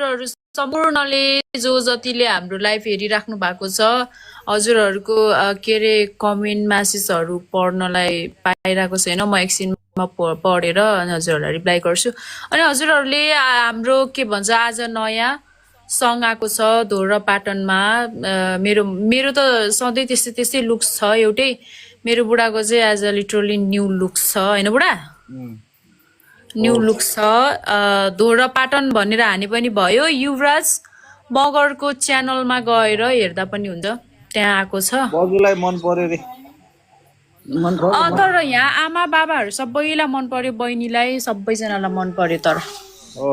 हजुरहरू सम्पूर्णले जो जतिले हाम्रो लाइभ हेरिराख्नु भएको छ हजुरहरूको के अरे कमेन्ट म्यासेजहरू पढ्नलाई पाइरहेको छैन म एकछिनमा पढेर हजुरहरूलाई रिप्लाई गर्छु अनि हजुरहरूले हाम्रो के भन्छ आज नयाँ सङ आएको छ धोर प्याटर्नमा मेरो मेरो त सधैँ त्यस्तै त्यस्तै लुक्स छ एउटै मेरो बुढाको चाहिँ as a literally new looks छ होइन बुढा न्यू लुक्स छ धोर प्याटर्न भनेर हाने पनि भयो युवराज मगरको च्यानलमा गएर हेर्दा पनि हुन्छ त्यहाँ आएको छ बजुलाई मन पर्यो रे तर यहाँ आमा बाबाहरू सबैलाई मन पर्यो बहिनीलाई सबैजनालाई मन पर्यो तर हो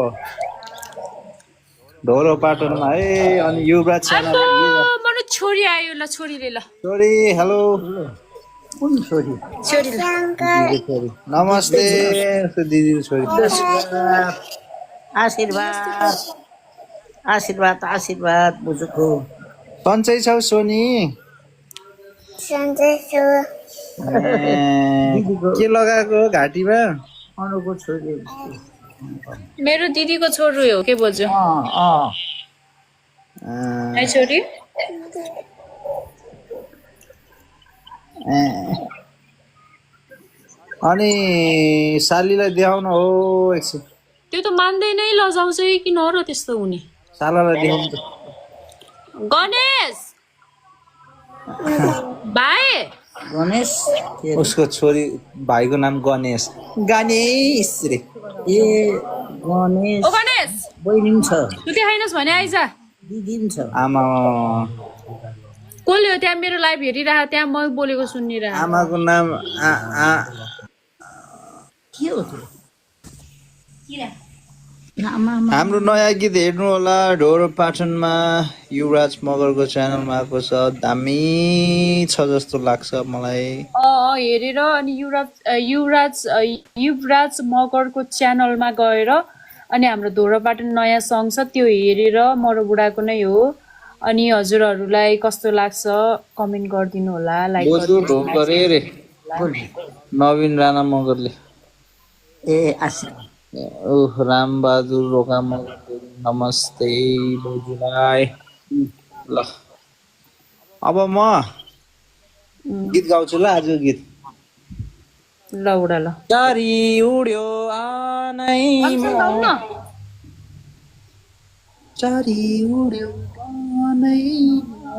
ढोरो पाटनमा है अनि युवराज च्यानल मनु छोरी आयो ल छोरीले ल छोरी हेलो कुन छोरी छोरी नमस्ते दिदी छोरी आशीर्वाद आशीर्वाद आशीर्वाद बुजुको सन्चै छौ सोनी के लगाएको घाँटीमा अनुको छोरी मेरो दिदीको छोरो हो के बोल्छु है छोरी अनि सालीलाई देखाउन हो एकछिन त्यो त मान्दैनै लजाउँछ किन हो र त्यस्तो हुने सालालाई देखाउनु त गणेश भाइ गणेश उसको छोरी भाइको नाम गणेश गणेश रे ए गणेश ओ गणेश बहिनी पनि छ तँ देखाइनस् भने आइज दिदी पनि छ आमा कसले हो त्यहाँ मेरो लाइभ हेरिरह त्यहाँ म बोलेको सुनिरह आमाको नाम के हो त्यो हाम्रो नयाँ गीत हेर्नु होला ढोरो पाटनमा युवराज मगरको च्यानलमा आएको छ दामी छ जस्तो लाग्छ मलाई हेरेर अनि युवराज मगरको च्यानलमा गएर अनि हाम्रो धोरो पाटन नयाँ सङ छ त्यो हेरेर मरो बुढाको नै हो अनि हजुरहरूलाई कस्तो लाग्छ कमेन्ट गरिदिनु होला लाइक नवीन राणा मगरले ए आशीर्वाद रामबहादुर रोका मगर नमस्ते बोजुलाई ल अब म गीत गाउँछु ल आज गीत ल बुढा ल चारी उड्यो आनैमा चारी उड्यो आनैमा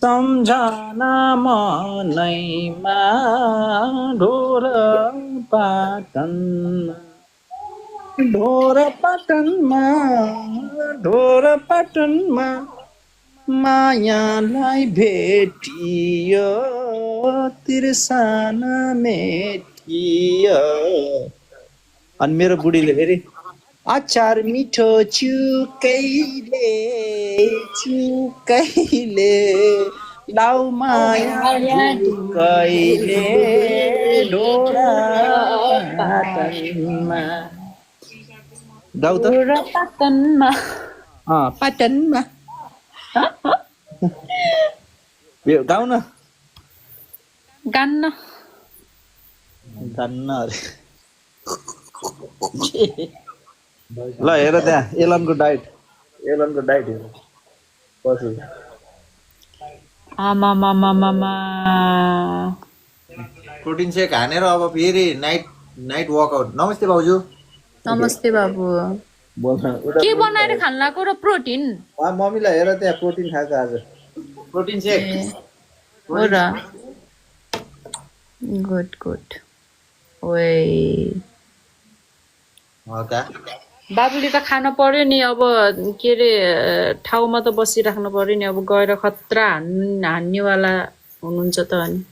सम्झना मनैमा ढोर पाटनमा मायालाई भेटियो तिर्साना मेटियो अनि मेरो बुढीले फेरि अचार मिठो चुकैले लाउ माया कहिले ढोरा पाटनमा गाउ त पाटनमा पाटनमा गाउ न गान्न अरे ल हेर त्यहाँ एलनको डाइट हेर पछि आमामामामामा प्रोटिन सेक हानेर अब फेरि नाइट वर्कआउट नमस्ते भाउजू नमस्ते बाबु के बनाएर खान लाग्यो र प्रोटिन मम्मीलाई हेर त्यहाँ प्रोटिन खाएको आज प्रोटिन सेक हो र गुड ओए हल्का बाबुले त खान पर्यो नि अब के अरे ठाउँमा त बसिराख्नु पर्यो नि अब गएर खतरा हान्नेवाला हुनुहुन्छ त अनि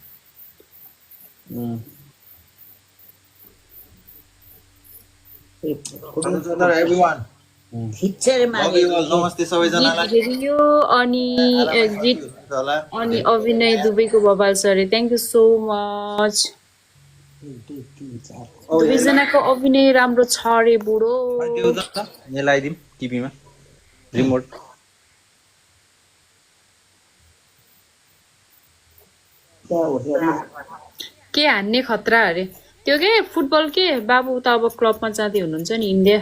नमस्ते सबैजनालाई हेरियो अनि गीत अनि अभिनय दुबैको बबाल छ अरे थ्याङ्क यू सो मच दुवैजनाको अभिनय राम्रो छ अरे बुढो लगाइदिउँ टिभीमा रिमोट के हान्ने खतरा अरे त्यो के फुटबल के बाबु त अब क्लबमा जाँदै हुनुहुन्छ नि इन्डिया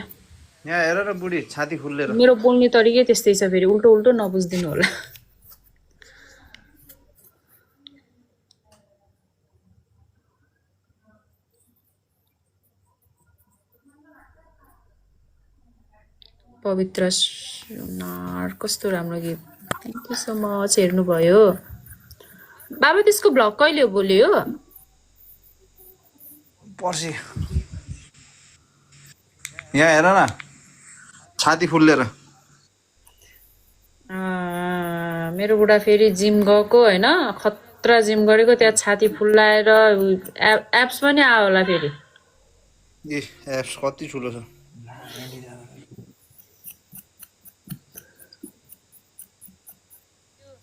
यहाँ हेर न बुढी छाती फुल्लेर मेरो बोल्ने तरिकै त्यस्तै छ फेरि उल्टो उल्टो नबुझ्दिनु होला पवित्र सुनार कस्तो राम्रो गीत थ्याङ्क यू सो मच हेर्नुभयो बाबा त्यसको भ्लग कहिले हो भोलि हो पर्सि यहाँ हेर न छाती फुल्लेर मेरो बुढा फेरि जिम गएको होइन खतरा जिम गरेको त्यहाँ छाती फुल्लाएर एप्स पनि आयो होला फेरि ए एप्स कति ठुलो छ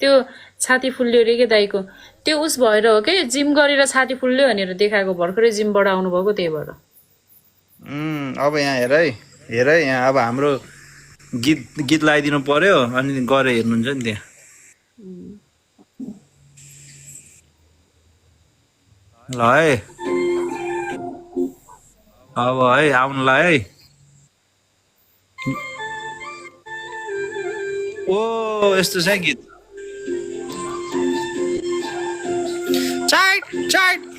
त्यो छाती फुल्यो अरे के दाइको त्यो उस भएर हो कि जिम गरेर छाती फुल्यो भनेर देखाएको भर्खरै जिमबाट आउनु भएको त्यही भएर अब यहाँ हेर है यहाँ अब हाम्रो गीत लगाइदिनु पर्यो अनि गएर हेर्नुहुन्छ नि त्यहाँ ल है अब है आउनुलाई है ओ यस्तो छ गीत चाइट चाइट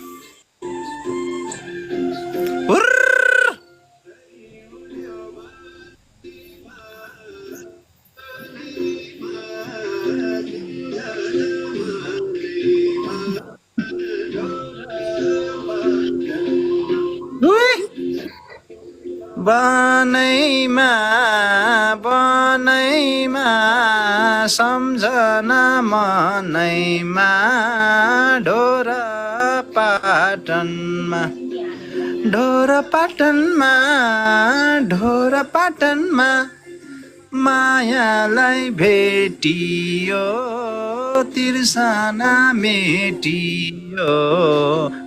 बनैमा सम्झना मनैमा ढोरा पाटनमा मायालाई भेटियो तिर्सना मेटियो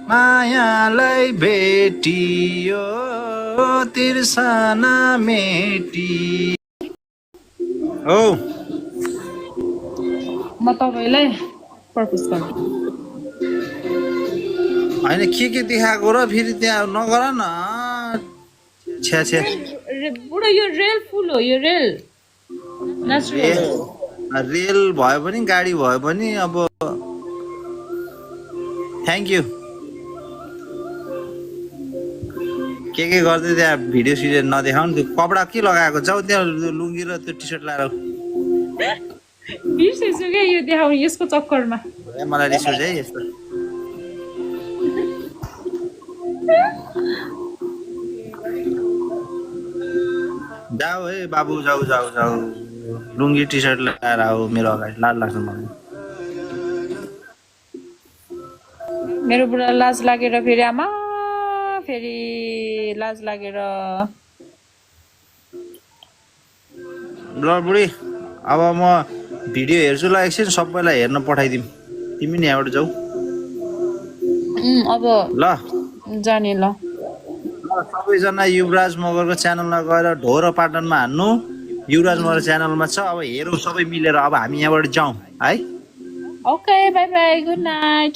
मायालाई भेटियो तिर्सना मेटियो हो म तपाईँलाई प्रपोज गर्छु होइन के देखाएको र फेरि त्यहाँ नगर न छ्या छ्या बुढो यो रेल फुल हो यो रेल रेल भयो भने गाडी भयो भने अब थ्याङ्क यू के गर्दै त्यहाँ भिडियो सिडियो नदेखाउनु त्यो कपडा के लगाएको जाऊ त्यहाँ लुङ्गी र त्यो टी सर्ट लगाएर बिर्सेछु क्या यो देखाउने यसको चक्करमा मलाई रिस उठ्छ है यस्तो जाऊ है बाबु जाऊ लुङ्गी टी सर्ट लगाएर आऊ मेरो अगाडि लाज लाग्छ मलाई मेरो बुढा लाज लागेर फेरि आमा फेरि लाज लागेर ल बुढी अब म भिडियो हेर्छु ल एकछिन सबैलाई हेर्न पठाइदिउँ तिमी नि यहाँबाट जाऊ अब ल जाने ल सबैजना युवराज मगरको च्यानलमा गएर ढोर पाटनमा हान्नु युवराज मगर च्यानलमा छ अब हेरौँ सबै मिलेर अब हामी यहाँबाट जाउँ है okay by by good night